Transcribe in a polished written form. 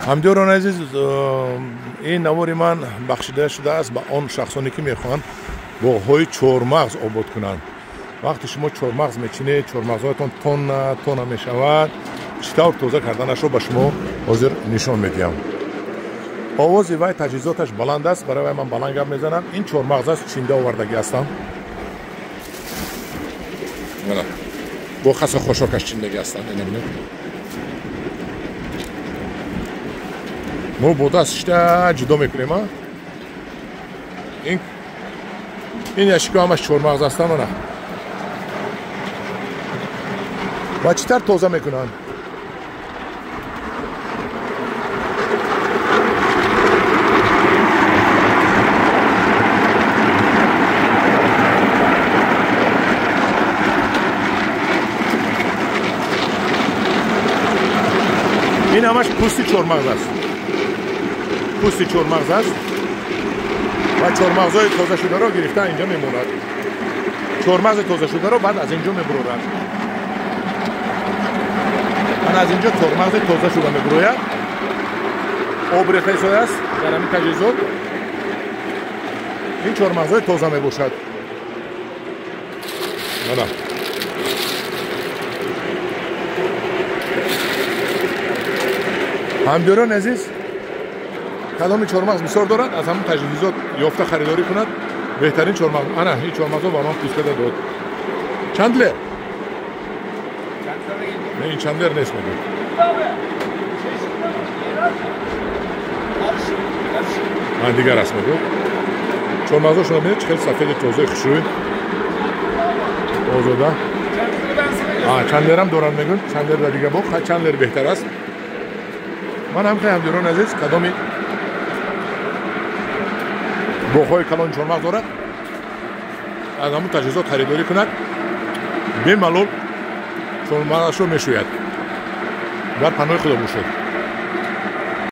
Ҳамдиёрони азиз, ин навори ман бахшида шудааст ба он шахсоне ки мехоҳанд боғҳои чормағз обод кунанд. Вақте шумо чормағз мечинед, чормағзҳоятон тонна тонна мешавад. Чӣ тавр тоза карданашро ба шумо ҳозир нишон медиҳам. Овози вай таҷҳизоташ баланд аст, барои вай ман баланд гап мезанам. Ин чормағз аст, чинда овардагӣ ҳастам. Бо хаса хошокаш чиндагӣ ҳастанд. Ина бинед. Мо бо даст шишта ҷудо мекунем. Ин яшико ҳамаш чормағз ҳастанд. Ана ва чӣ тавр тоза мекунанд? Ин ҳамаш пӯсти чормағз аст. Пӯсти чормағз аст ва чормағзҳои тозашударо гирифта инҷо мемонад. Чормағзи тозашударо баъд аз инҷо мебурорад. Ман аз инҷо чормағзи тозашуда мебурояд. Об рехта истодааст дар ҳамин таҷҳизот. Ин чормағзҳои тоза мебошад. Мана ҳамдиёрони азиз, кадоми чормағз бисёр дорад, аз ҳамон таҷҳизот ёфта харидорӣ кунад. Беҳтарин чормағз. Ана ин чормағзо ба ман пускада дод. Чанд лер? Не, ин чанд лер нест мегӯяд. Дигар аст мегӯяд. Чормағзошро мебинед, чӣ хеле сафеди тозаи хушрӯй, озода. Чанд лерам доранд мегӯяд. Чанд лер дига бо чанд лер беҳтар аст. Ман ҳам хеле ҳамдиёрони азиз, кадоми боғҳои калони чормағз дорад, аз ҳамон таҷҳизот харидорӣ кунад, бемалол чормағзашро мешӯяд. Дар паноҳи Худо бошед.